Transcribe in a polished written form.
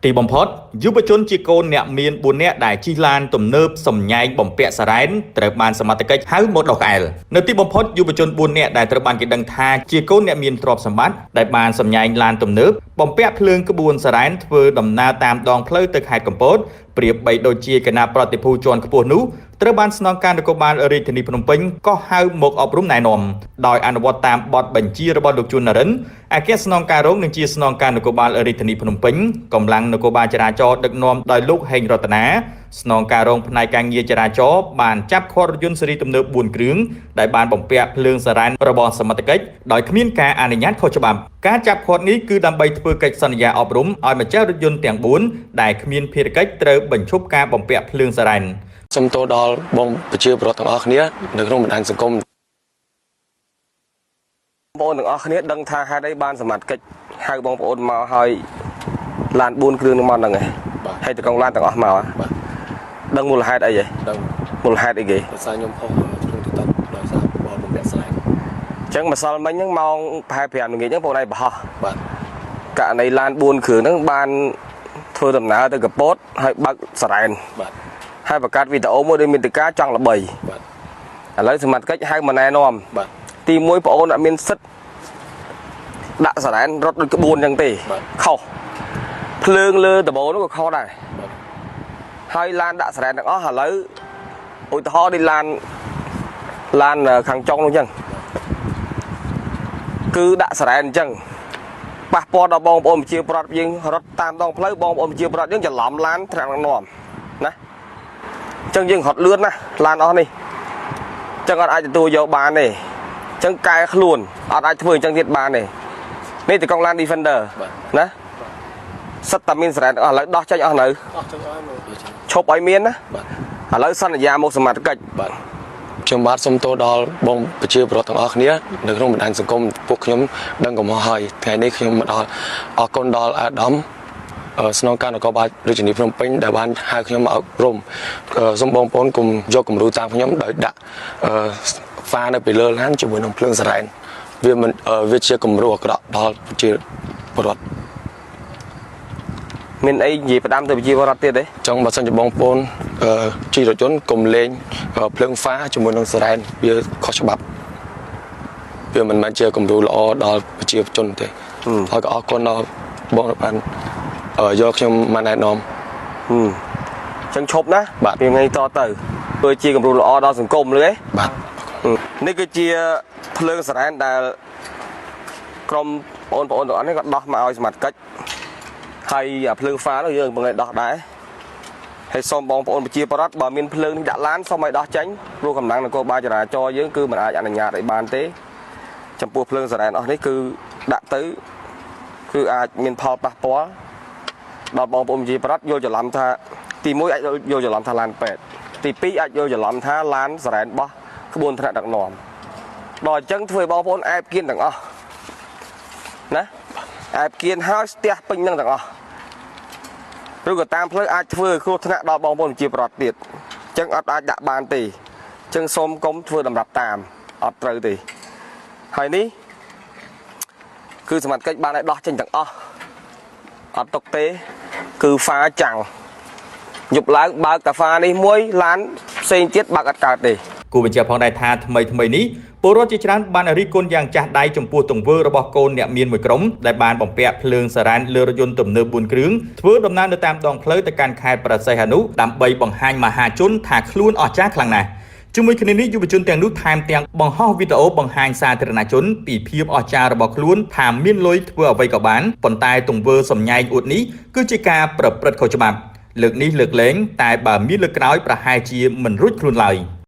ទីបំផុតយុវជនជាកូនអ្នកមាន4នាក់ដែលជិះឡានទំនើបសំញែងបំពាក់សារ៉ែនត្រូវបានសមត្ថកិច្ចហៅមកដោះក្អែលនៅទីបំផុតយុវជន4នាក់ដែលត្រូវបានគេដឹងថាជាកូនអ្នកមានទ្រព្យសម្បត្តិដែលបានសំញែងឡានទំនើបបំពាក់ភ្លើងក្បួនសារ៉ែនធ្វើដំណើរតាមដងផ្លូវទៅខេត្តកំពតប្រៀបបីដូចជាគណៈប្រតិភូជាន់ខ្ពស់នោះត្រូវបានស្នងការនគរបាលរាជធានីភ្នំពេញក៏ហៅមកអប់រំណែនាំដោយអនុវត្តតាមបទបញ្ជារបស់លោកជួននរិនអគ្គស្នងការរងនិងជាស្នងការនគរបាលរាជធានីភ្នំពេញកម្លាំងនគរបាលចរាចរណ៍ដឹកនាំដោយលោកហេងរតនាស្នងការរងផ្នែកការងារចរាចរណ៍បានចាប់ឃាត់រថយន្តស៊េរីទំនើប4គ្រឿងដែលបានបំពាក់ភ្លើងសារ៉ែនរបស់សមត្ថកិច្ចដោយគ្មានការអនុញ្ញាតខុសច្បាប់ការចាប់ឃាត់នេះគឺដើម្បីធ្វើកិច្ចសន្យាអប់រំឲ្យម្ចាស់រថយន្តទាំង4ដែលគ្មានភារកិច្ចត្រូវបញ្ឈប់ការបំពាក់ភ្លើងសារ៉ែន សូមទោសដល់បងប្រជាពលរដ្ឋទាំងអស់គ្នានៅក្នុងបណ្ដាញសង្គម បងប្អូនទាំងអស់គ្នាដឹងថាហេតុអីបានសមត្ថកិច្ចហៅបងប្អូនមកឲ្យឡាន4គ្រឿងនឹងមកហ្នឹងឯង បាទ ហើយតកងឡានទាំងអស់មកហ៎ បាទ ដឹងមូលហេតុអីហ៎ ដឹង មូលហេតុអីគេ ដោយសារខ្ញុំផុសក្នុង TikTok ដោយសារបបំពាក់ស្រែ អញ្ចឹងម្សិលមិញហ្នឹងម៉ោងប្រហែល5ល្ងាចហ្នឹងបងប្អូនឯងបង្ហោះ បាទ ករណីឡាន4គ្រឿងហ្នឹងបានធ្វើដំណើរទៅកពតហើយបើកសារ៉ែន បាទ ហើយបង្កើតវីដេអូមួយដោយមានតិកាចង់ល្បី បាទ ឥឡូវសមត្ថកិច្ចហៅមកណែនាំ បាទ ទី1បងប្អូនអត់មានសិទ្ធិដាក់សារ៉ែនរត់ដូចក្បួនអញ្ចឹងទេខុសភ្លើងលើដំបូលនោះក៏ខុសដែរ បាទ ហើយឡានដាក់សារ៉ែនទាំងអស់ឥឡូវឧទាហរណ៍ដូចឡានឡានខាងចុងនោះអញ្ចឹងគឺដាក់សារ៉ែនអញ្ចឹងប៉ះពាល់ដល់បងប្អូនប្រជាប្រដ្ឋយើងរត់តាមដងផ្លូវបងប្អូនប្រជាប្រដ្ឋយើងច្រឡំឡានថ្នាក់ដឹកនាំណាអញ្ចឹងយើងរត់លឿនណាស់ឡានអស់នេះអញ្ចឹងអត់អាចទទួលយកបានទេអញ្ចឹងកែខ្លួនអត់អាចធ្វើអញ្ចឹងទៀតបានទេនេះតកងឡាន Defender បាទ ណាសិតតែមានសារ៉ែនទាំងអស់ឥឡូវដោះចេញអស់នៅ អស់ចឹងអស់មកដូចចឹង ឈប់ឲ្យមានណា បាទ ឥឡូវសន្យាមកសមត្ថកិច្ច បាទខ្ញុំបាទសូមទោសដល់បងប្រជាពលរដ្ឋទាំងអស់គ្នានៅក្នុងបណ្ដាញសង្គមពួកខ្ញុំដឹងកំហុសហើយថ្ងៃនេះខ្ញុំមកដល់អរគុណដល់អាដាមអឺស្នងការនគរបាលរាជធានីភ្នំពេញដែលបានហៅខ្ញុំមកអប់រំអឺសូមបងប្អូនកុំយកគំរូតាមខ្ញុំដោយដាក់អឺហ្វានៅពីលើឡានជាមួយនឹងភ្លើងសារ៉ែនវាមិនអឺវាជាគំរូអាក្រក់ដល់ប្រជាពលរដ្ឋ មានអីនិយាយផ្ដាំទៅប្រជាពលរដ្ឋទៀតទេ ចង់បើសិនជាបងប្អូនអឺជិះរថយន្តកុំលេងអឺភ្លើងហ្វាជាមួយនឹងសារ៉ែនវាខុសច្បាប់វាមិនមែនជាគំរូល្អដល់ប្រជាជនទេហើយក៏អរគុណដល់បងដែលបានអឺយកខ្ញុំមកណែនាំ ហឹមអញ្ចឹងឈប់ណា បាទ ពីថ្ងៃតទៅធ្វើជាគំរូល្អដល់សង្គមលឺទេ បាទ នេះគឺជាភ្លើងសារ៉ែនដែលក្រុមបងប្អូនទាំងអស់នេះក៏ដោះមកឲ្យសមត្ថកិច្ចហើយអាភ្លើងហ្វានោះយើងមិនឲ្យដោះដែរហើយសូមបងប្អូនប្រជាពលរដ្ឋបើមានភ្លើងនេះដាក់ឡានសូមឲ្យដោះចេញព្រោះកម្លាំងនគរបាលចរាចរណ៍យើងគឺមិនអាចអនុញ្ញាតឲ្យបានទេចំពោះភ្លើងសារ៉ែនអស់នេះគឺដាក់ទៅគឺអាចមានផលប៉ះពាល់ដល់បងប្អូនប្រជាពលរដ្ឋយល់ច្រឡំថាទី1អាចយល់ច្រឡំថាឡានពេទ្យទី2អាចយល់ច្រឡំថាឡានសារ៉ែនបោះក្បួនថ្នាក់ដឹកនាំដល់អញ្ចឹងធ្វើឲ្យបងប្អូនអែបគៀនទាំងអស់ណាអែបគៀនហើយស្ទះពេញនឹងទាំងអស់ឬក៏តាមផ្លូវអាចធ្វើឲ្យគ្រោះថ្នាក់ដល់បងប្អូនប្រជាពលរដ្ឋទៀតអញ្ចឹងអត់អាចដាក់បានទេអញ្ចឹងសូមកុំធ្វើតម្រាប់តាមអត់ត្រូវទេហើយនេះគឺសមត្ថកិច្ចបានឲ្យដោះចេញទាំងអស់អត់ទុកទេគឺហ្វាចាំងយប់ឡើងបើកកាហ្វានេះមួយឡានផ្សេងទៀតបើកអត់កើតទេ គូបញ្ជាក់ផងដែរថាថ្មីថ្មីនេះពលរដ្ឋជាច្រើនបានរិះគន់យ៉ាងចាស់ដៃចំពោះទង្វើរបស់កូនអ្នកមានមួយក្រុមដែលបានបំពាក់ភ្លើងសារ៉ែនលើរថយន្តទំនើប4គ្រឿងធ្វើដំណើរនៅតាមដងផ្លូវទៅកាន់ខេត្តព្រះសីហនុដើម្បីបង្ហាញមហាជនថាខ្លួនអស្ចារ្យខ្លាំងណាស់ជាមួយគ្នានេះយុវជនទាំងនោះថែមទាំងបង្ហោះវីដេអូបង្ហាញសាធារណជនពីភាពអស្ចារ្យរបស់ខ្លួនថាមានលុយធ្វើអ្វីក៏បានប៉ុន្តែទង្វើសម្ញែងអួតនេះគឺជាការប្រព្រឹត្តខុសច្បាប់លើកនេះលើកលែងតែបើមានលើកក្រោយប្រហែលជាមិនរួចខ្លួនឡើយ។